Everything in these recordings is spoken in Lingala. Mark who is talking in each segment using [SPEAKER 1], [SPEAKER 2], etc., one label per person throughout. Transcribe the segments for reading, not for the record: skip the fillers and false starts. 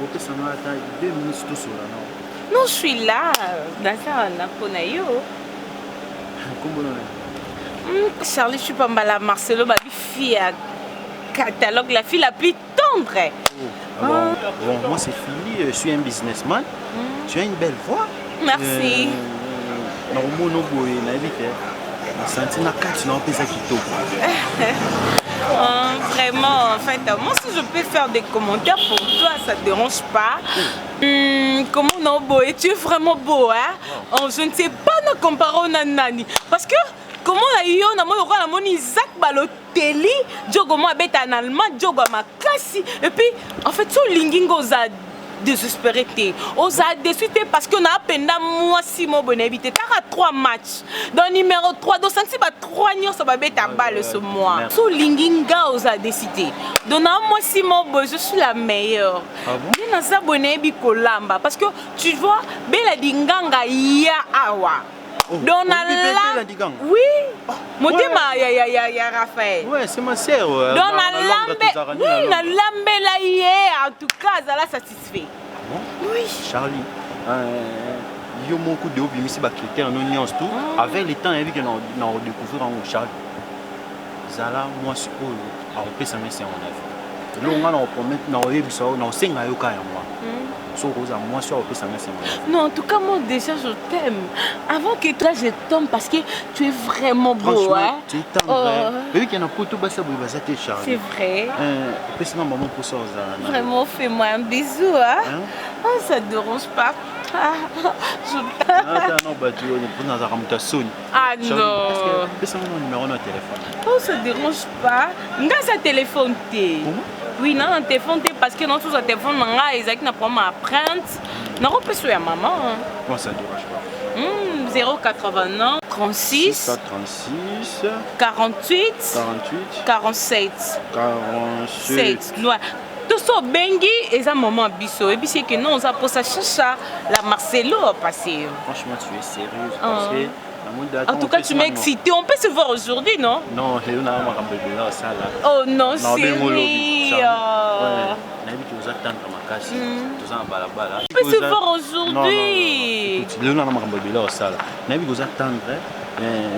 [SPEAKER 1] Opesa nga ata 2 minutes tosola na.
[SPEAKER 2] Non, je suis là. Naza na pona yo.
[SPEAKER 1] Kombo na nani?
[SPEAKER 2] Charlie Chupambala Marcelo babi fille ya catalogue, la fille la plus tendre.
[SPEAKER 1] Oh, ah bon, bon, moi c'est Philly, je suis un businessman. Tu as une belle voix.
[SPEAKER 2] Merci.
[SPEAKER 1] Nakomona boye nayebi te nasanti na kati na yo mpenza kitoko.
[SPEAKER 2] Vraiment, en fait, moi si je peux faire des commentaires pour toi, ça te dérange pas. Comment non beau, et tu es vraiment beau, hein? Oh, je ne sais pas nous comparer na nani. Parce que comment na yo na moi na moni Isaac Balotelli, Diogo moi beta en allemand, Diogo makasi. Et puis en fait, so lingi ngoza désespéré te oza déçu te parce que na apenda mwasi mo boye nayebi te taka 3 match donc numéro 3 donc santi ba 3 nyonso babeta balle ce mois.
[SPEAKER 1] Merci.
[SPEAKER 2] So olingi nga oza déçu te donc na mwasi mo boye, je suis la meilleure.
[SPEAKER 1] Ah bon?
[SPEAKER 2] Nde naza boye, nayebi kolamba parce que tu vois Bela Dinganga ya awa.
[SPEAKER 1] Oh,
[SPEAKER 2] donc
[SPEAKER 1] oyebi mpe
[SPEAKER 2] nala
[SPEAKER 1] Bela Dinganga?
[SPEAKER 2] Oui, motema ya Raphaël.
[SPEAKER 1] Ouais, c'est ma sœur. Ouais.
[SPEAKER 2] Donc
[SPEAKER 1] Na- na Londres,
[SPEAKER 2] nalambe
[SPEAKER 1] tozalaka nini na
[SPEAKER 2] oui
[SPEAKER 1] Londres?
[SPEAKER 2] Nalambela ye, en tout cas azala satisfait.
[SPEAKER 1] Bon?
[SPEAKER 2] Oui.
[SPEAKER 1] Charlie, yo moko de obimisi bacritère no nyonso tout avec le temps, nayebi ke na redécouvrir yango. Charlie, zala mwasi oyo akopesanga esengo na vie. Eloko nga na kopromettre, na koyebisa yo, na kosenga yo ka yango wana, soki okozala mwasi oyo akopesanga esengo na vie.
[SPEAKER 2] Non, en tout cas, moi déjà, je t'aime. Avant que toi, je tombe parce que tu es vraiment beau.
[SPEAKER 1] Franchement,
[SPEAKER 2] Hein?
[SPEAKER 1] tu es tendre.
[SPEAKER 2] Oh.
[SPEAKER 1] Oyebi ke na poto basi ya boye baza te,
[SPEAKER 2] C'est
[SPEAKER 1] Charlie.
[SPEAKER 2] vrai.
[SPEAKER 1] Opesinga mama mposa ozala na.
[SPEAKER 2] Vraiment, fais-moi un bisou. Hein?
[SPEAKER 1] Hein?
[SPEAKER 2] Oh, ça te dérange pas. Ah, je
[SPEAKER 1] Ata na bato oyo mpo nazalaka moto ya soni.
[SPEAKER 2] Ah
[SPEAKER 1] Charlie, est-ce
[SPEAKER 2] non.
[SPEAKER 1] que pesanga na numéro na téléphone.
[SPEAKER 2] Oh, ça te dérange pas. Nga sa téléphone te.
[SPEAKER 1] Comment?
[SPEAKER 2] Oui, non, na téléphone te parce que non, tout sa téléphone nga ezalaki na problème ya empreinte. Nakopesa ya maman. Hein.
[SPEAKER 1] Bon, ça dérange pas.
[SPEAKER 2] 089 36
[SPEAKER 1] 636
[SPEAKER 2] 48
[SPEAKER 1] 48
[SPEAKER 2] 47
[SPEAKER 1] 47.
[SPEAKER 2] 7. Ouais. To so obengi eza mama biso oyebisi eke non, oza mposa Chacha la Marcelo passé.
[SPEAKER 1] Franchement, tu es sérieuse parce
[SPEAKER 2] Oh.
[SPEAKER 1] que namoni data.
[SPEAKER 2] En tout cas, tu m'as excité. On peut se voir aujourd'hui, non?
[SPEAKER 1] Non, lelo na makambo ebele osala.
[SPEAKER 2] Oh non,
[SPEAKER 1] Na obengo lobi.
[SPEAKER 2] chérie. Oh.
[SPEAKER 1] Nayebi ke oza tendre makasi, toza na balabala.
[SPEAKER 2] On peut se voir aujourd'hui.
[SPEAKER 1] Lelo na makambo ebele osala, nayebi ke oza tendre,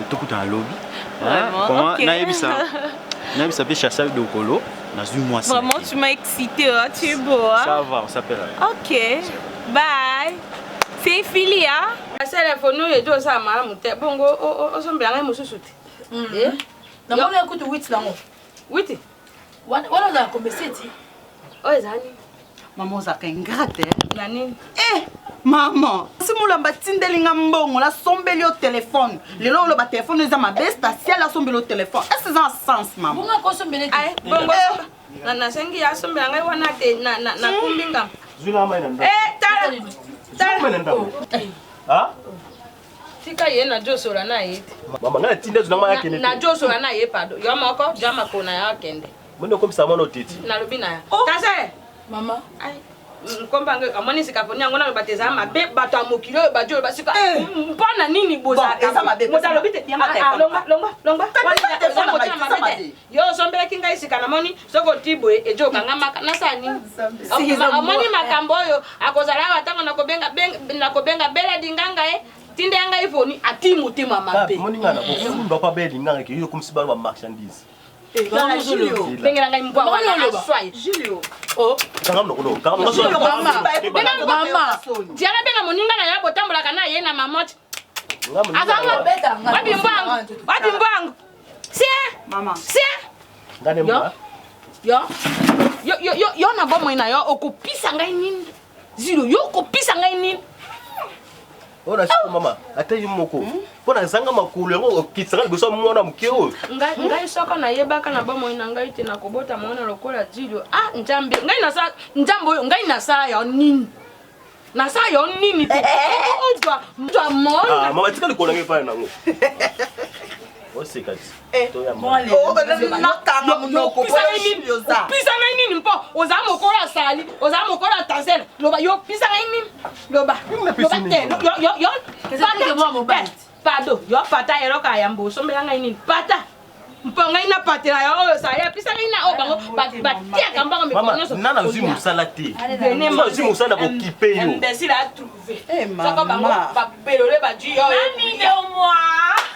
[SPEAKER 1] tokutana lobi.
[SPEAKER 2] Vraiment, ok.
[SPEAKER 1] Nayebisa mpe Chacha Dokolo nazwi mwasi.
[SPEAKER 2] Vraiment, tu m'as excité, hein? Tu es beau, hein?
[SPEAKER 1] Ça va, on s'appelle.
[SPEAKER 2] Ok, bye. C'est Philly, hein?
[SPEAKER 3] Telefone oyo ezo osala malamu te, bongo osombela ngai mosusu te. Eh?
[SPEAKER 4] Namoni kutu 8 nango.
[SPEAKER 3] 8.
[SPEAKER 4] Wana ozala kombe 7.
[SPEAKER 3] Oyo eza nini?
[SPEAKER 5] Mama, ozalaka ingrate.
[SPEAKER 3] Na nini?
[SPEAKER 5] Eh mama, si molamba atindeli nga mbongo, nasombeli yo telefone, lelo oloba telefone eza mabe, spatial asombeli yo telefone, ese eza na sens, mama?
[SPEAKER 4] Bongo akosombele te.
[SPEAKER 3] Ai, bongo nasengi ya asombela ngai wana te, nakumbi ngam.
[SPEAKER 6] Zwila mai na ndako.
[SPEAKER 3] Eh, tala.
[SPEAKER 6] Zwila mai na ndako. Ah?
[SPEAKER 3] Tika ye na josola na ye te.
[SPEAKER 6] Mama, ngai natinda zwi na mai akende te.
[SPEAKER 3] Na josola na ye, pardon, yo moko jwa makolo na yo akende.
[SPEAKER 6] Moni okomisa mwana oteti.
[SPEAKER 3] Nalobi na ya tase.
[SPEAKER 4] Mama.
[SPEAKER 3] Nkombange amoni sika poni yango, naloba te ezala mabe. Bato ya mokili oyo bajo oyo basika mpo na nini?
[SPEAKER 5] Eza mabe.
[SPEAKER 3] Moto alobi te.
[SPEAKER 5] Yanga
[SPEAKER 3] Ah, ah,
[SPEAKER 5] telefone.
[SPEAKER 3] longwa, longwa, longwa.
[SPEAKER 5] Kati
[SPEAKER 3] Wana
[SPEAKER 5] telefone
[SPEAKER 3] eza
[SPEAKER 5] na
[SPEAKER 3] motema
[SPEAKER 5] ngai,
[SPEAKER 3] mabe
[SPEAKER 5] eza
[SPEAKER 3] te.
[SPEAKER 5] mabe.
[SPEAKER 3] Yo osombelaki ngai sika, namoni soki oti boye ejo okanga maka, nasala nini? Omoni makambo oyo akozala awa ntango nakobenga Bela Dinganga ye tinde ya ngai foni ati motema mabe.
[SPEAKER 6] Moni ngai na bofunda pa belinganga ke yo okomisi bana ba marchandise.
[SPEAKER 3] Bengela ngai mbwa wana aswai.
[SPEAKER 5] Julio.
[SPEAKER 6] Kanga monoko no, kanga monoko.
[SPEAKER 4] Mama.
[SPEAKER 3] Diana, benga moninga na yo botambolaka na ye na mamoti.
[SPEAKER 6] Nga moninga
[SPEAKER 3] Azanga.
[SPEAKER 6] na yo.
[SPEAKER 3] Wapi mbwangu? Wapi mbwangu? Sie.
[SPEAKER 5] Mama.
[SPEAKER 3] Sie.
[SPEAKER 6] Nga ne mbwa.
[SPEAKER 3] Yo yo yo yo yo na bomoi na yo okopisa ngai nini? Zilo, yo okopisa ngai nini?
[SPEAKER 6] Oyo na siko mama, ata yo moko mpo nazanga makolo yango okitisanga liboso ya mwana moke oyo.
[SPEAKER 3] Ngai soko nayebaka na bomoi na ngai te nakobota mwana lokola Zilo. Ah Nzambe, ngai nasala Nzambe oyo, ngai nasala yo nini? Nasala yo nini te ozwa zwa
[SPEAKER 6] Ah,
[SPEAKER 3] mona?
[SPEAKER 6] mama, tika likolo yango epai nango oseka ti.
[SPEAKER 5] Nakanga monoko.
[SPEAKER 3] Opisa ngai nini? Opisa ngai nini? Mpo oza mokolo asali, oza mokolo atansele, loba, yo opisa ngai nini? Loba, loba te. Yo
[SPEAKER 4] Eza teke mwa mobali.
[SPEAKER 3] Pardon, yo pata eloko ya yambo osombela ngai nini? Pata. Mpo ngai napatela ya oyo sa ya pesa ngai na oyo bango batiaka mbango mikolo nyonso.
[SPEAKER 6] Nana nazwi mosala te. Nazwi mosala na kokipe yo.
[SPEAKER 3] Imbécile a trouvé. Soko bango babelole badui yo.
[SPEAKER 2] Mami de moi.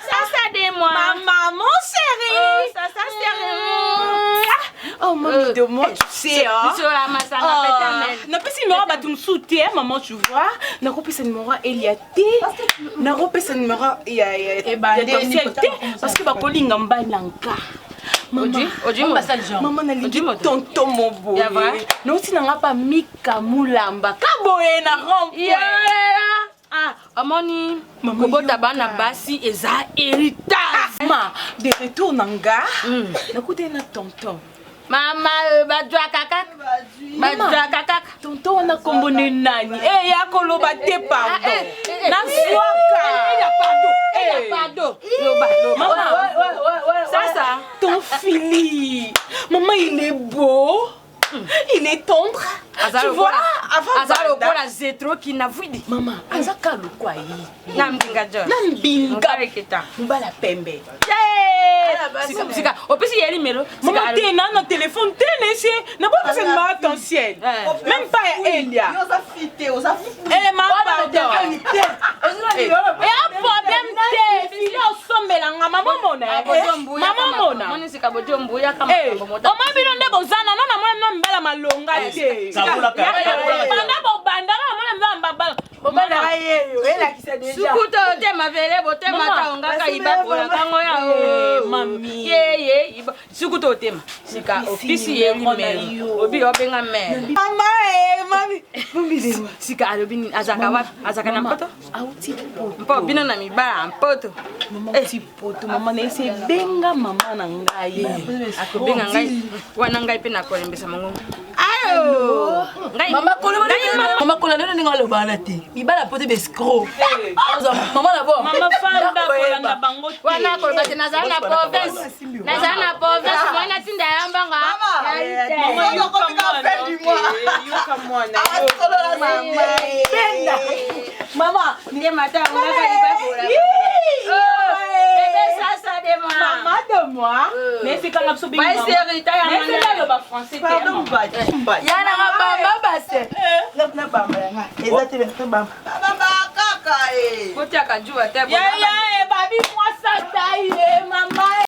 [SPEAKER 3] Sasa de moi.
[SPEAKER 2] Ma maman chérie.
[SPEAKER 3] Oh, sasa chérie.
[SPEAKER 2] Oh, mamie de moi, tu sais, hein.
[SPEAKER 3] Biso la masanga peta
[SPEAKER 2] napesi numéro ya bato mosusu te, hein, maman, tu vois. Nakopesa numéro ya Elia te. Nakopesa numéro ya ya te parce que bakolinga mbalanka. Mama nalingi tonton moboye nauti na nga pa Mika Mulamba kaboye na rond point.
[SPEAKER 3] Ah, omoni kobota bana basi eza héritage.
[SPEAKER 2] Ma de retour na nga nakutani na tonton.
[SPEAKER 3] Mama badwaka kaka, badwaka kaka.
[SPEAKER 2] Tonton wana kombo nde nani? Eh, ya koloba te, pardon. Nazwaka.
[SPEAKER 3] Pardon, pardon. Loba, loba.
[SPEAKER 2] Sasa. Ton Philly. Maman, il est beau. Il est tendre. Tu vois, avant
[SPEAKER 3] aza lokola zetro kinavwidi.
[SPEAKER 2] Mama, aza ka lokwa ye.
[SPEAKER 3] Na mbinga jo.
[SPEAKER 2] Na mbinga. Mobala pembe.
[SPEAKER 3] Sika, sika, opesi ye limelo.
[SPEAKER 2] Mama te na na téléphone te nese. Na bo pesa ma attention. Même pas ya Elia.
[SPEAKER 5] Oza fite, oza
[SPEAKER 2] Eh ma pardon. Eh un problème te. Fili osombela nga mama mona. Mama mona.
[SPEAKER 3] Moni sika bojo mbuya kama
[SPEAKER 2] Omoi bino nde bozana no na mona mino mibala malonga te. Banda bobanda na mona mibala mabala.
[SPEAKER 4] Bobandaka yeyo elakisa deja.
[SPEAKER 3] Sukuta otema vele botema ta ongaka ibakola kango ya o.
[SPEAKER 2] Mami.
[SPEAKER 3] Ye ye iba sukuta otema. Sika ofisi ye limelo. Obi obenga mère.
[SPEAKER 2] Mama eh mami. Mami
[SPEAKER 3] Sika alobi nini azaka wapi? Azaka na mpoto?
[SPEAKER 2] Auti poto.
[SPEAKER 3] Mpo bino na mibala mpoto.
[SPEAKER 2] Mama auti poto mama na ese benga mama na ngai.
[SPEAKER 3] Akobenga ngai wana ngai mpe nakolembisa mongongo. Ayo! Ngai
[SPEAKER 4] Mama koloba mama kola lelo ndenge alobana te mibala poto bescro mama na bo
[SPEAKER 2] Mama fanda kolanda bango te.
[SPEAKER 3] Wana koloba te nazala na province. Nazala na province moi natinda ya mbongo.
[SPEAKER 2] Mama yoka mwana. Yoka mwana.
[SPEAKER 4] Benda mama
[SPEAKER 3] Nde mata ngaka ibakola. Bébé sasa de moi.
[SPEAKER 2] Maman de moi. Mais c'est quand même so
[SPEAKER 3] Ba serita ya
[SPEAKER 2] Mais c'est là le bas français.
[SPEAKER 5] Pardon, mbati.
[SPEAKER 4] Ya nanga bamba base na bamba yanga eza te na bamba
[SPEAKER 5] Bamba kaka eh.
[SPEAKER 3] Kotiaka juba te.
[SPEAKER 2] Ya ya eh babi moi ça taille maman.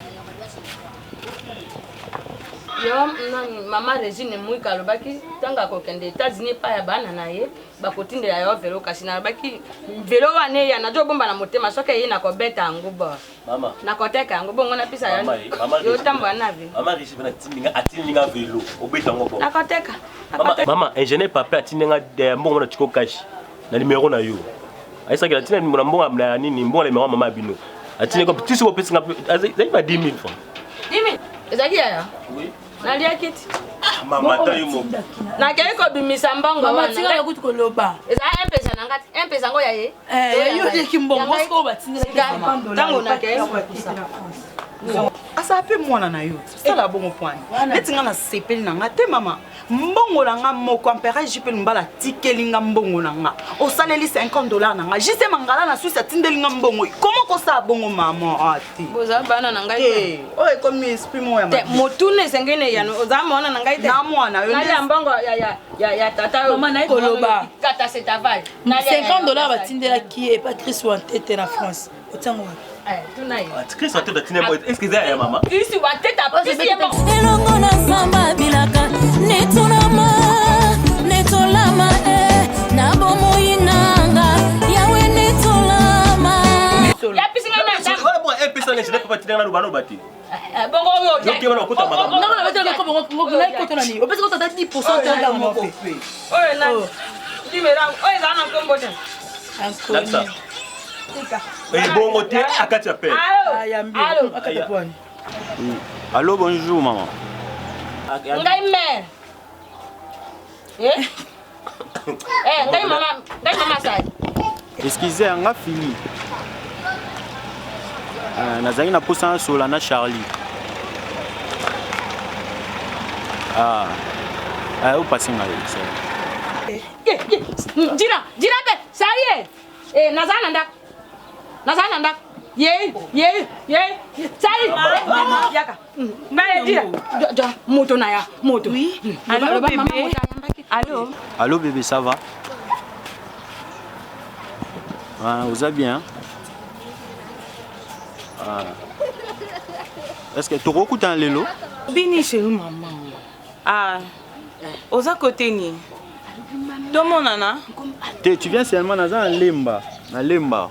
[SPEAKER 3] Yo nani mama Regine Mwika alobaki ntango akokende États-Unis epai ya bana na ye bakotindela yo velo, kasi nalobaki velo wana eya nazobomba na motema, soki eye nakobeta yango bo
[SPEAKER 6] Mama.
[SPEAKER 3] nakoteka yango bongo napesa yo
[SPEAKER 6] Mama, mama
[SPEAKER 3] yo otambola na velo.
[SPEAKER 6] Mama Regine bana atindinga atindinga velo obeta yango bo.
[SPEAKER 3] Nakoteka.
[SPEAKER 6] Mama, mama ingénieur papa atindinga mbongo na tiko cash na numéro na yo. Ayesaki atinda na mbongo na nini mbongo na numéro mama bino. Atindinga ti soko opesi nga ezali ba 10 000 francs.
[SPEAKER 3] 10 000 ezalaki yaya?
[SPEAKER 6] Oui.
[SPEAKER 3] Naliaki ti.
[SPEAKER 6] Mama ata yo moko.
[SPEAKER 3] Nakei kobimisa mbongo
[SPEAKER 4] mama
[SPEAKER 3] wana.
[SPEAKER 4] tika nakuti koloba.
[SPEAKER 3] Eza mpesa na nga te, mpesa yango ya ye.
[SPEAKER 4] Eh, yo oleki mbongo sikoyo batindelaki.
[SPEAKER 3] Ntango nakei
[SPEAKER 5] Asala mpe mwana na yo sala bongo pwani neti nga nasepeli na nga te mama mbongo na nga moko ampere jp lumbala atikeli nga mbongo na nga osaleli 50 dollar na nga jc mangala na swisse atindeli nga mbongo koma kosala bongo mama a te
[SPEAKER 3] Boza bana na ngai te.
[SPEAKER 5] te oyo ekomi esprit moko ya
[SPEAKER 3] Te,
[SPEAKER 5] mabe.
[SPEAKER 3] motuna esengeli na eyano oza mwana na ngai te.
[SPEAKER 5] Na mwana yo
[SPEAKER 3] Nalia mbongo ya tata oyo.
[SPEAKER 4] Mama, naye koloba.
[SPEAKER 3] Kata setaval.
[SPEAKER 4] 50 dollars batindelaki ye epa Chris Wantete na France, otiango wapi?
[SPEAKER 3] Tuna ye.
[SPEAKER 6] Chris Watete atindi mbongo, est-ce que eza ya mama?
[SPEAKER 3] Chris Watete apesi ye mbongo.
[SPEAKER 7] Elongo na nzambe bilaka netolama netolama e na bomoi nanga yawe netolama.
[SPEAKER 3] Yapesi ngai na ndako.
[SPEAKER 6] Wana bongo mpesa na ingénieur papa atindinga na loba loba te.
[SPEAKER 3] Bongo oyo.
[SPEAKER 6] Yo keba na okota makambo.
[SPEAKER 4] Nanga na betela ko ngai koto na nini opesi koto ata 10 te nanga moko.
[SPEAKER 3] Oyo na limela oyo eza na nkombo te.
[SPEAKER 6] Lakisa. Ebongo te akati ya pele.
[SPEAKER 3] Allo. Allo.
[SPEAKER 4] Akata pwani.
[SPEAKER 1] Allô, bonjour maman.
[SPEAKER 3] Ngai mère. Eh? Eh, ngai mama, ngai mama sai.
[SPEAKER 1] Excusez, nga fini. Nazalaki na posa nasola na Charlie. Ah. Ah, opasi ngai.
[SPEAKER 3] Ye, ye, jira, jira be, ça y est. Eh, naza na ndako. Naza na ndako. Ye ye ye sali yaka mbele dira moto na ya moto.
[SPEAKER 2] Oui. Allô bébé. Allô.
[SPEAKER 1] Allô bébé, ça va? Ah, oza bien? Ah. Est-ce que tokokutana lelo?
[SPEAKER 2] Bini chez maman. Ah. Oza côté ni? Tomonana?
[SPEAKER 1] Te, tu viens seulement naza na lemba, na lemba.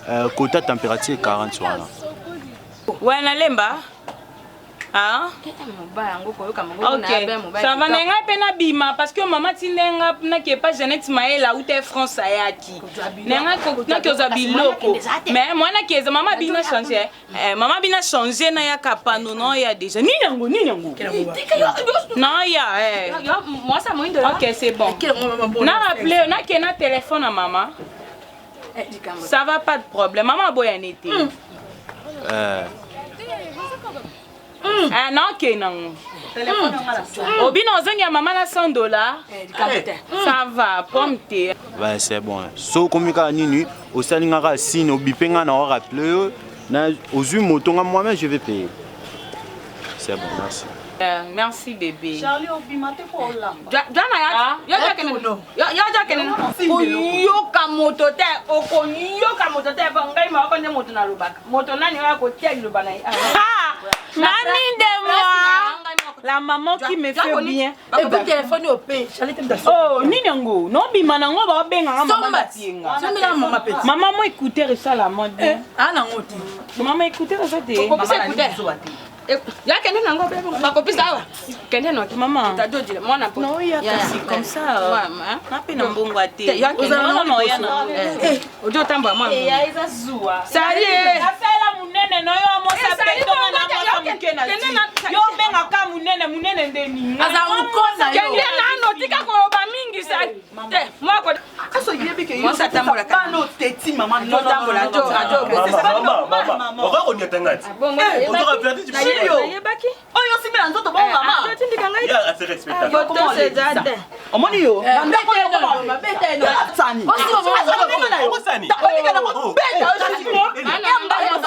[SPEAKER 1] Euh, kota température 40 wana.
[SPEAKER 2] Ouais, na lemba. Ah? Ok. Ça va na ngai mpe nabima parce que mama tinde nga nake epa Jeannette Mayela auta France ayaki. Na ngai nake ozwa biloko. Mais mwana keza mama bina changer. Eh, mama bina changer na yaka pano na ya déjà. Nini yango nini yango? Na ya eh. Ok, c'est bon. Na rappeler na ke na téléphone à maman. Ça va pas de problème. Maman aboya nete.
[SPEAKER 1] Euh.
[SPEAKER 2] Ah, na okei nango obina ozongi ya mama na 100 dollars ça va pomme te.
[SPEAKER 1] Ouais, c'est bon. So okomi kaka nini osali nga kaka signe obipe nga na orappele yo na ozwi moto nga moi-même je vais payer. C'est bon, merci.
[SPEAKER 2] Euh, merci bébé.
[SPEAKER 5] Charlie obima te po olamba.
[SPEAKER 3] Jana ya yo jakene yo jakene koyoka moto te okoyoka moto te po ngai moko nde moto nalobaka moto nani oyo akotia liloba na ye.
[SPEAKER 2] Mamie de moi, la maman qui me fait bien.
[SPEAKER 4] Et puis téléphone au pays, Charlie te
[SPEAKER 2] Oh, nini yango? No bima nango ba benga nga mama tienga.
[SPEAKER 4] Sombela mama petit.
[SPEAKER 2] Maman moi écouteur esala moi bien.
[SPEAKER 4] Ah nango te.
[SPEAKER 2] Maman écouteur eza te.
[SPEAKER 3] Okopesa écouteur. Ya kende nango bakopesa awa kende noki
[SPEAKER 2] Maman.
[SPEAKER 3] tadodile mwana po
[SPEAKER 2] Non, ya kasi comme ça. Na pe na mbongo te.
[SPEAKER 3] Ozala
[SPEAKER 2] na oya na.
[SPEAKER 3] Ojo otambola mwana.
[SPEAKER 2] Eya eza zuwa.
[SPEAKER 3] Sali.
[SPEAKER 2] Asala munene no yo mosa
[SPEAKER 3] Eh, sali
[SPEAKER 2] peto na
[SPEAKER 3] bongo,
[SPEAKER 2] mosa moke na.
[SPEAKER 3] kende
[SPEAKER 2] ti.
[SPEAKER 3] na-
[SPEAKER 2] Yo bengaka munene munene nde nini?
[SPEAKER 4] Aza mukona yo.
[SPEAKER 3] Kende nano tika koloba mingi sa te mwako
[SPEAKER 5] Aso yebi ke yo
[SPEAKER 3] Mwasi atambola kaka.
[SPEAKER 5] bana oteti mama non, non,
[SPEAKER 3] Azotambola,
[SPEAKER 5] non, non, non,
[SPEAKER 3] azo-
[SPEAKER 5] non,
[SPEAKER 3] azo-
[SPEAKER 5] non.
[SPEAKER 6] Mama, mama, okoki koniata ngai ti. Ozoka perdu, tu
[SPEAKER 5] Chilio.
[SPEAKER 3] nayebaki
[SPEAKER 5] Oyo osimbi na nzoto bongo mama.
[SPEAKER 3] atindika ngai
[SPEAKER 6] Ya, ase respectable.
[SPEAKER 5] Yo, comment on dit ça? Omoni yo. Na ndako yo koma. Sani.
[SPEAKER 6] Okosani.
[SPEAKER 5] Beta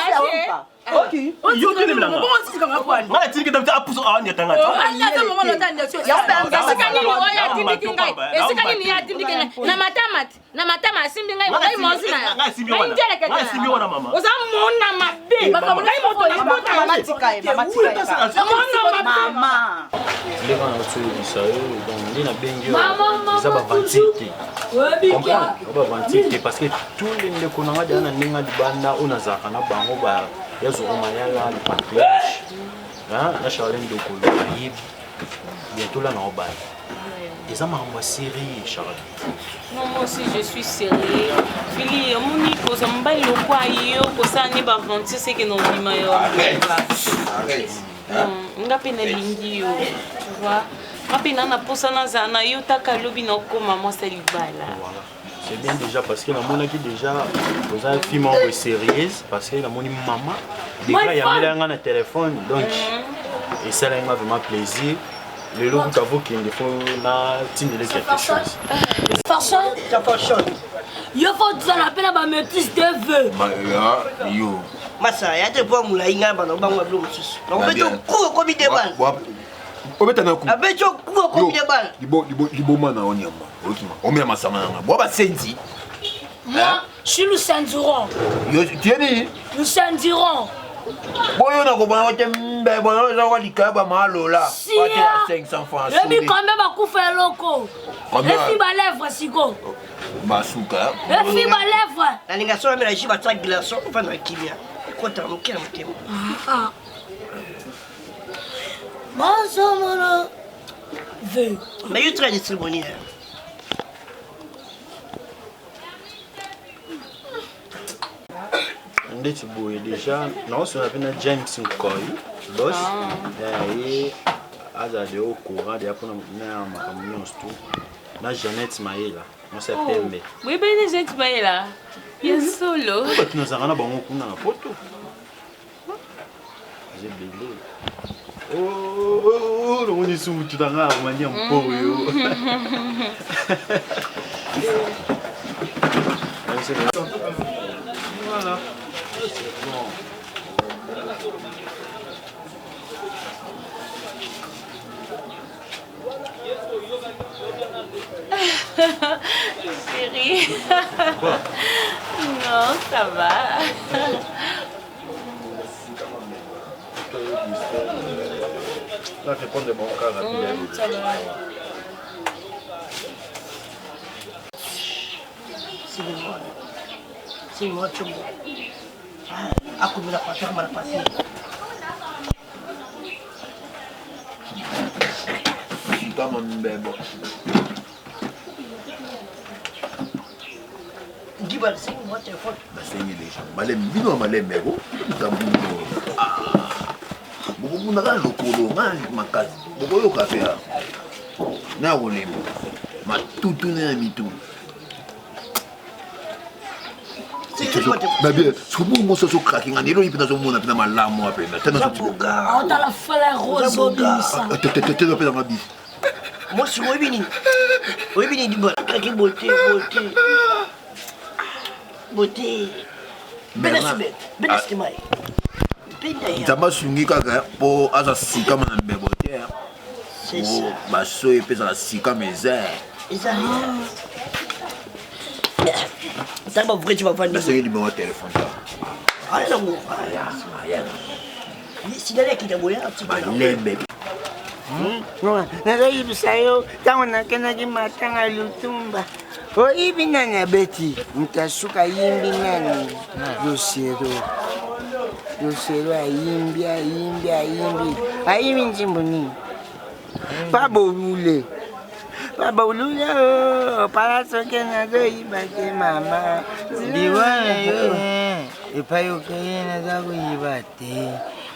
[SPEAKER 5] yo. Ok.
[SPEAKER 6] Yo telemela nga.
[SPEAKER 4] Bongo sisi kanga kwani.
[SPEAKER 6] Nga natindiki ta apuso aoniata ngai ti.
[SPEAKER 4] Ata mama na tanda sio.
[SPEAKER 3] Esika nini oyo atindiki ngai esika nini ye atindiki ngai na matama ti na matama asimbi ngai ngai mozi na
[SPEAKER 6] Ngai asimbi wana. Ngai asimbi wana, mama.
[SPEAKER 3] oza mona mabe ngai moto nabota
[SPEAKER 5] Mama tika ye, mama tika ye. Mama.
[SPEAKER 1] Ndenge nazoyebisa yo donc nde nabengi yo eza baventure te, comprendre, eza baventure te parce que tous les ndeko na nga deya na ndenge ya libanda oyo nazalaka na bango ba ya Zoro Mayala le patriarche, hein, na Charlene Dokolo bayebi bientôt la na obala eza makambo ya série Charles.
[SPEAKER 2] Non, moi aussi je suis sérieux. Fili, omoni kozwa mobali lokwa yo kosala nde baaventure seke na obima yo.
[SPEAKER 8] Arrête.
[SPEAKER 2] Non, nga mpe nalingi yo tu vois, nga mpe naa na mposa nazala na yo taka lobi na okóma mwasi ya libala.
[SPEAKER 1] Voilà. C'est bien déjà parce que namonaki déjà oza fille moko sérieuse parce que namoni mama déjà yambela nga na téléphone donc esalaki nga vraiment plaisir lelo kuta vokende fo natindele quelque chose.
[SPEAKER 4] Farson.
[SPEAKER 7] Yo fo tozala mpe na bamaîtrise de vœux.
[SPEAKER 8] Yo.
[SPEAKER 9] Masa ya te po molai ngai bana obango bilo mosusu nakobeti oku okomi de bana.
[SPEAKER 8] Obeta na ku.
[SPEAKER 9] Abeti oku okomi de bana.
[SPEAKER 8] Liboma na onyama. Okima. Omela masanga nanga. Bwa basenzi.
[SPEAKER 7] Moi, je suis le Saint-Duron.
[SPEAKER 8] Yo tieni.
[SPEAKER 7] Le Saint-Duron.
[SPEAKER 8] Boyo na kobana te mbe boyo oza kwa likaya ba malola. Wate ya 500 francs.
[SPEAKER 7] Yebi combien bakufa eloko?
[SPEAKER 8] Combien?
[SPEAKER 7] Efi balèvre siko.
[SPEAKER 8] Basuka.
[SPEAKER 7] Efi balèvre.
[SPEAKER 9] Nalinga so namela jus batia glaçon ofanda na kimia ekotaka moke na motema.
[SPEAKER 7] Ah. Bonsoir, vœux.
[SPEAKER 9] Mais yo tika distriboni.
[SPEAKER 1] Ndeti boye déjà naosona mpe na James Nkoi bos ye azala de au courant deya mpona na makambo nyonso tu na Jeannette Mayela mwasi ya pembe.
[SPEAKER 2] Boyebani Jeannette Mayela ya solo?
[SPEAKER 1] Bato nazalaka na bango kuna na poto eza ebele namoni su mutu na nga armani ya mpo oyo. Voilà.
[SPEAKER 2] Chérie. Non, ça va.
[SPEAKER 8] Là, je vais prendre mon cas rapide.
[SPEAKER 2] Ça va.
[SPEAKER 9] Simba chombo. Akomela papier, akomela papier.
[SPEAKER 8] Kama mbebo.
[SPEAKER 9] Ngiba sengi mwa telefone.
[SPEAKER 8] Basengi deja. Malembe bino ya malembe ko. Likambo bokobunda kaka lokolo nga makasi bokoyoka mpe ya na kolemba matutu na ya mitu na bien soki moso azokrake nga lelo ye mpe nazomona mpe na malamu apena
[SPEAKER 7] Otala fleur rose obimisa.
[SPEAKER 8] tena mpe nanga bisi
[SPEAKER 9] Mwasi oyebi nini? Oyebi nini diba? Kaki beauté, beauté. Beauté. Bena sube, bena stima. Benda ya.
[SPEAKER 8] Nzambe asungi kaka mpo aza sikama na mbebo te.
[SPEAKER 9] C'est ça.
[SPEAKER 8] Basoyi mpe ezala sikama eza.
[SPEAKER 9] Eza. Tanga ba vrai tu vas vendre.
[SPEAKER 8] Nasengi libongo ya telefone ta.
[SPEAKER 9] Aya nango.
[SPEAKER 8] Aya, aya.
[SPEAKER 9] Sinali akita boya atikala.
[SPEAKER 8] Malembe.
[SPEAKER 10] Nazoyebisa yo ntango nakendaki matanga lutumba, oyibi nani abeti moto asuka, ayimbi nani? Losero. Losero ayimbi, ayimbi, ayimbi, ayimbi nzimbo nini? Pabolule, pabolule o pala soki nazoyiba te mama.
[SPEAKER 11] Liwa na yo epai okeye naza koyiba te.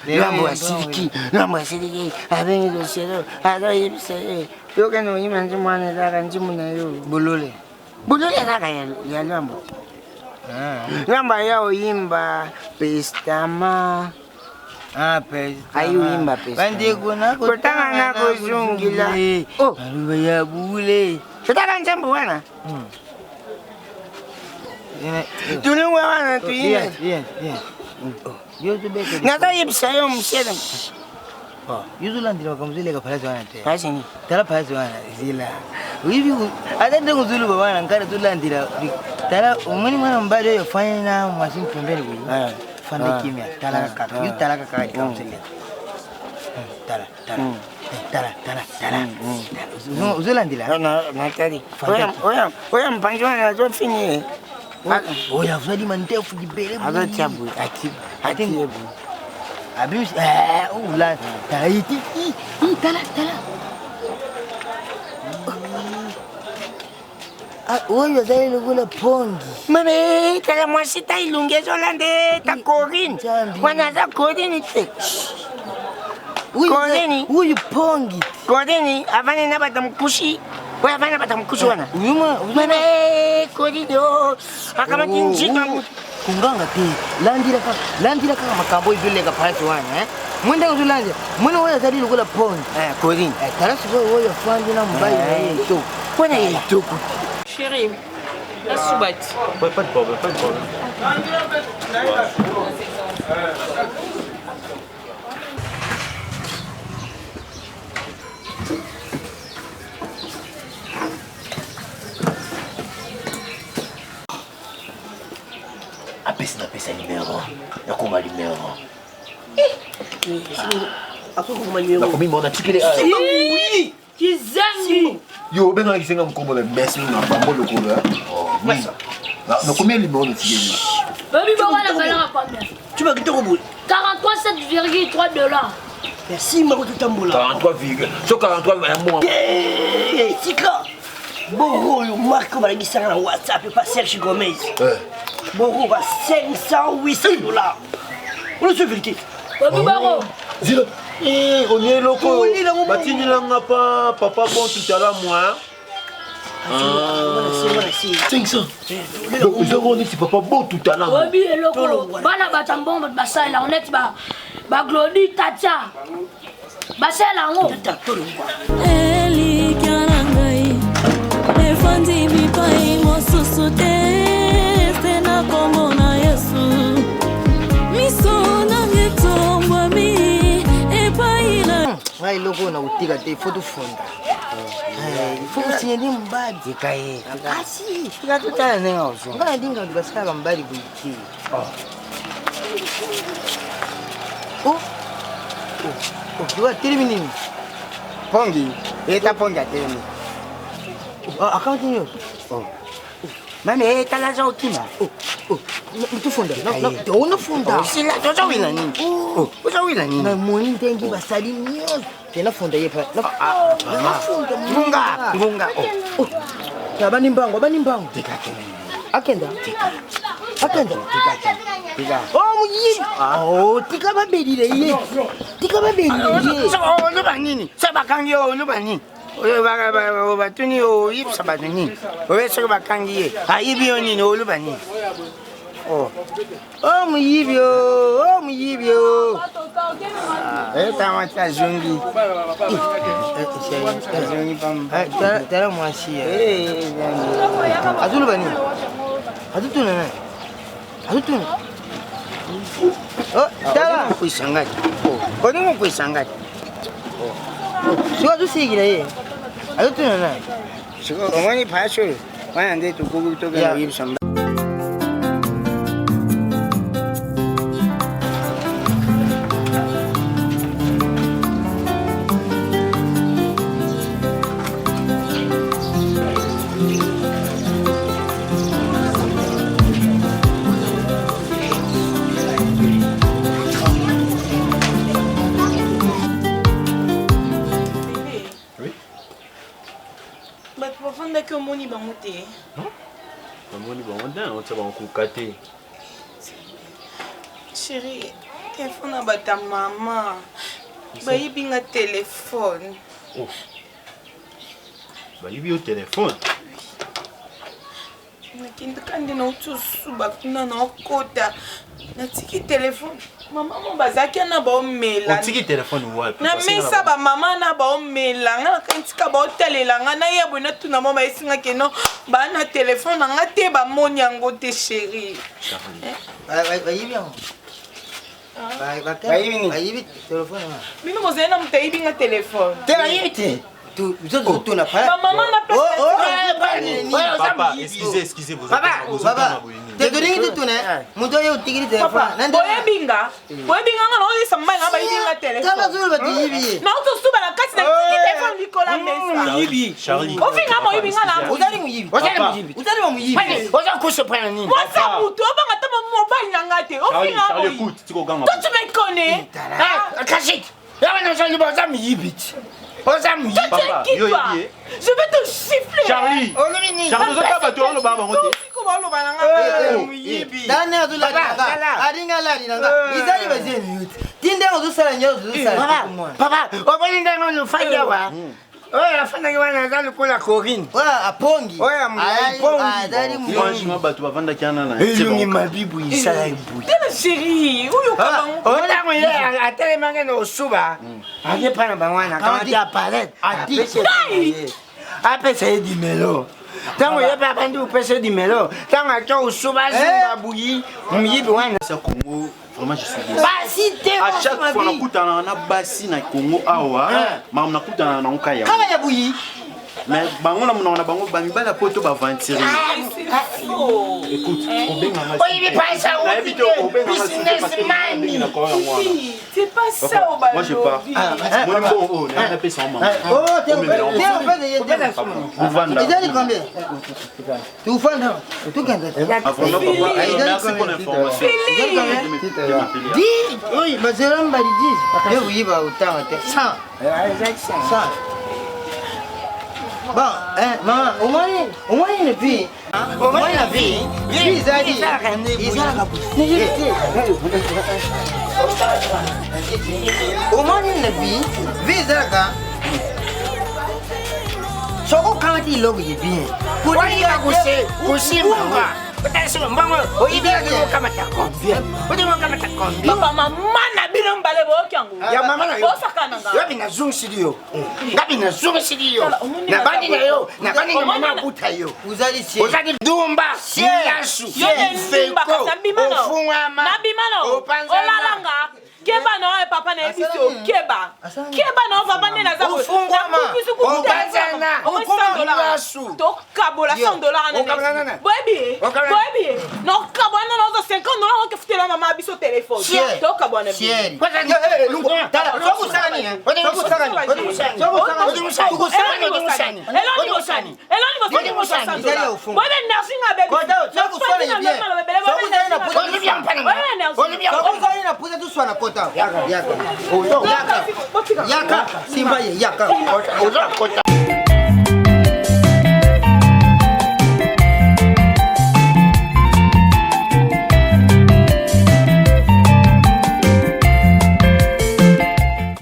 [SPEAKER 10] Lwambo asiliki, lwambo asiliki, abengi losero, azoyebisa ye: yokende oyima nzimbo wana, ezalaka nzimbo na yo.
[SPEAKER 11] Bolole.
[SPEAKER 10] Bolole ezalaka ya lwambo. Lwambo aya oyimba pestama, ayi oyimba.
[SPEAKER 11] Bandeko
[SPEAKER 10] kotanga na kozungila.
[SPEAKER 11] Maloba ya bule.
[SPEAKER 10] Totaka nzembo wana, tulungwa wana tuyina. Nazoyebisa yo mosele.
[SPEAKER 11] Yozolandela makambo ezoleka palasi wana te.
[SPEAKER 10] Palasi?
[SPEAKER 11] Tala palasi wana zela, oyebi ata ndenge ozoloba wana nkana tolandela. Tala, omoni mwana mobali oyo afandi na mwasi pembeni boye, fanda kimia, talaka kaka yo, talaka kaka likambo ezoleka. Tala, tala, tala, tala, tala, ozolandela.
[SPEAKER 10] Natali oyo mpanzi wana azofini ye.
[SPEAKER 11] Oyo azwali mandefu libele.
[SPEAKER 10] Azotia boye, atie boye.
[SPEAKER 11] Abimisi ola, tala ye te, tala, tala. Oyo azali lokola pongi.
[SPEAKER 10] Mame, tala mwasi ta elongi ezolanda ye, ta Corine wana, aza Corine te. Corine
[SPEAKER 11] oyo pongi.
[SPEAKER 10] Corine avandi na bato mokusi oyo, avandi na bato mokusi wana. Mame, Corine o akamati nzito ya motu.
[SPEAKER 11] Konganga te, landela kaka, landela kaka makambo oyo ezoleka palasi wana. Mwe ndenge ozolandela, mwana oyo azali lokola pongi.
[SPEAKER 10] Corine.
[SPEAKER 11] Tala sikoyo oyo afandi na mobali na ye etoko.
[SPEAKER 10] Wana ye etoko.
[SPEAKER 2] Chérie, la soubati.
[SPEAKER 1] Ouais, pas de problème, pas de problème.
[SPEAKER 8] Apesi, napesa numero, nakoma numero.
[SPEAKER 9] Akokoma numero.
[SPEAKER 8] Nakomi mo natikeli.
[SPEAKER 7] Kizangi.
[SPEAKER 8] Yo obengaki senga mokombo na mbesi na bango lokolo. Nakomi numero natikeli.
[SPEAKER 7] Babi bongo na valeur combien?
[SPEAKER 9] Tu vas kitoko boye.
[SPEAKER 7] 43,3 dollars.
[SPEAKER 9] Simba kototambola.
[SPEAKER 8] 43 virgule so 43 ya mbongo.
[SPEAKER 9] Tika bongo oyo marke oyo balakisanga na WhatsApp epa Serge Gomez, bongo ba 500 800 dollars, oloso vérité.
[SPEAKER 7] Babi bongo.
[SPEAKER 8] Zila onie eloko batindilanga pa papa bon tout à l'heure moi. 500, donc ezango neti papa bon tout à l'heure.
[SPEAKER 7] Oyebi eloko bana bato ya mbongo bato basalela yango neti baglodi tatia basalela yango.
[SPEAKER 12] Elikya na ngai efandi bipai mosusu te se na kombo na Yesu.
[SPEAKER 11] tonika te fo tofunda il faut kosinya nde mobali
[SPEAKER 10] tika ye
[SPEAKER 11] kasi
[SPEAKER 10] tika totala ndenge ozonga
[SPEAKER 11] nga nalinga bato basalaka mobali boye te o atelemi nini
[SPEAKER 10] pongi eta pongi atelemi
[SPEAKER 11] akamati nyonso
[SPEAKER 10] mame etala aza okima
[SPEAKER 11] tofunda onofunda
[SPEAKER 10] osila tozowila nini ozowila nini
[SPEAKER 11] namoni ndenge basali nyonso te nafunda ye pa nafunda
[SPEAKER 10] ngunga ngunga
[SPEAKER 11] abandi mbango abandi mbango akenda akenda o moyibi o tika babelile ye tika babelile ye
[SPEAKER 10] oloba nini so bakangi yo oloba nini batuni oyibisa bato nini oye soki bakangi ye ayibi yo nini oloba nini
[SPEAKER 11] o moyibi o o moyibi o
[SPEAKER 10] etamati azongi azongi pamba
[SPEAKER 11] tala mwasi azoloba nini azotuna nani azotuna tala
[SPEAKER 10] okwisa ngati olingi okwisa ngati
[SPEAKER 11] soki azosikila ye azotuna nani
[SPEAKER 10] sikoyo omoni pasi oyo wana nde tokoki tokende koyebisa
[SPEAKER 2] Bato bafandaki omoni bango te.
[SPEAKER 1] Namoni bango nde otia bango kuka te.
[SPEAKER 2] Chérie, telefone na bato ya mama. Bayibi nga telefone.
[SPEAKER 1] Oh. Bayibi yo telefone.
[SPEAKER 2] Nakendaka nde nauti osuba kuna naokota natiki telefone mama mo bazalaki na baomela
[SPEAKER 1] Otiki telefone wapi?
[SPEAKER 2] Na mesa bamama na baomela nga nakanisi baotalela nga naya boye natuna mo bayesinga keno baa na telefone na nga te bamoni yango te chéri.
[SPEAKER 11] Bayibi yango bayibi telefone wana.
[SPEAKER 2] Bino bozali na moto ayibi nga telefone.
[SPEAKER 10] Te bayibi te.
[SPEAKER 11] Tozotuna
[SPEAKER 2] bamama na
[SPEAKER 1] Papa, excusez, excusez, vous
[SPEAKER 11] Papa, papa, tolingi totuna moto oyo otikili telefone.
[SPEAKER 2] Boyebi nga, boyebi nga, nga naoyesa mobali nga bayibi nga telefone.
[SPEAKER 11] Tala zolo bato yibi ye.
[SPEAKER 2] Naotosuba na kati na tiki telefone likolo ya mesa.
[SPEAKER 1] Charlie.
[SPEAKER 2] Ofinga moyibi nga na
[SPEAKER 11] Ozali moyibi.
[SPEAKER 10] Ozali moyibi.
[SPEAKER 11] Ozali ba moyibi.
[SPEAKER 10] Oza kusa mpona nini?
[SPEAKER 2] Mwasi ya motu obanga ata mobali na nga te ofinga
[SPEAKER 1] Charlie,
[SPEAKER 2] moyibi.
[SPEAKER 1] écoute, tika oganga.
[SPEAKER 2] Toi, tu me connais.
[SPEAKER 10] Kasi yawana ozali oza moyibi ti oza moyibi.
[SPEAKER 2] Toi, tu es qui, toi? Je vais te gifler.
[SPEAKER 1] Charlie.
[SPEAKER 10] Olobi nini?
[SPEAKER 1] Charlie, ozoka bato oloba bango te.
[SPEAKER 2] Siko baloba na nga.
[SPEAKER 10] Moyibi.
[SPEAKER 11] Tala ndenge azolali na nga alinga alali na nga ezali bazeni yo te ti ndenge ozosala nyonso ozosala.
[SPEAKER 10] Papa, omoni ndenge olufaki awa oyo afandaki wana aza lokola Corine.
[SPEAKER 11] Oyo apongi.
[SPEAKER 10] Oyo apongi.
[SPEAKER 1] Franchement, bato bavandaki wana na
[SPEAKER 10] elongi mabibu esala eboye.
[SPEAKER 2] Tala chéri oyo okabango.
[SPEAKER 10] Otango ye atelemaki na osuba ake mpa na bango wana akamati aparet apesa ye dimelo ntango ye mpe abandi kopesa ye dimelo ntango ake osuba azumba buyi moyibi wana.
[SPEAKER 1] Congo, vraiment je suis déçu.
[SPEAKER 11] Basi te.
[SPEAKER 1] À chaque fois nakutana na basi na Congo awa, makambo nakutana nango kaka yango.
[SPEAKER 11] Kaka ya buyi.
[SPEAKER 1] Mais bango na monoko na bango bamibali ya poto baventure. Écoute, obenga nga.
[SPEAKER 10] Oyebi pasa
[SPEAKER 1] Nayebi te, obenga nga s'il te plaît, parce que
[SPEAKER 10] businessman.
[SPEAKER 1] ndenge nakoya yango wana.
[SPEAKER 2] C'est pas ça au
[SPEAKER 1] Moi je pars. Moni mbongo oyo nayebi napesa yango mama.
[SPEAKER 11] Oh, te
[SPEAKER 1] Omemela yango.
[SPEAKER 11] te opesa ye te.
[SPEAKER 1] Ovanda.
[SPEAKER 11] Ezali combien? Tufanda tukenda.
[SPEAKER 1] Ah, vraiment, papa, merci pour l'information.
[SPEAKER 11] Dix oyo bazela mbali 10 yo koyiba otanga te 100 100. Bon, hein, maman, omoni na vie, omoni na vie, vie ezali ezalaka boye te. Omoni na vie, vie ezalaka soki okamati eloko ye bien.
[SPEAKER 10] Koyiba kosimba. Otala mbongo oyibi okamata combien? Olingi okamata combien?
[SPEAKER 2] Papa, mama na bino mibale boyoki yango.
[SPEAKER 10] Ya mama na yo.
[SPEAKER 2] Bosakana nga.
[SPEAKER 10] Yo nazongisili yo. Ngabi nazongisili yo. Nabandi na yo, nabandi na mama abuta yo.
[SPEAKER 11] Ozali
[SPEAKER 10] Ozali dumba, yasu,
[SPEAKER 2] Yo nde ndumba, kasi nabima na yo.
[SPEAKER 10] ofungwama,
[SPEAKER 2] Nabima na yo.
[SPEAKER 10] opanzana.
[SPEAKER 2] Olalanga. Keba na yo papa na yebisi yo keba. Keba na yo papa nde naza boye.
[SPEAKER 10] Ofungwama.
[SPEAKER 2] Nakufisi kuku te.
[SPEAKER 10] Opanzana.
[SPEAKER 2] Omoi 100 dollars.
[SPEAKER 10] Yasu.
[SPEAKER 2] Tokabola 100 dollars na
[SPEAKER 10] Okabola
[SPEAKER 2] nesi.
[SPEAKER 10] nana.
[SPEAKER 2] Boyebi ye?
[SPEAKER 10] Okabola-
[SPEAKER 2] Boyebi ye? Nokabola nana ozo 50 dollars okefutela mama biso telefone.
[SPEAKER 11] Sier.
[SPEAKER 2] Tokabola na biso.
[SPEAKER 11] Sier. Tala, soki osala nini, eh? Soki osala nini? Soki osala nini? Soki ozali na pusa tuswana kota. Yaka. Yaka. Simba ye, yaka.
[SPEAKER 10] Oza kota.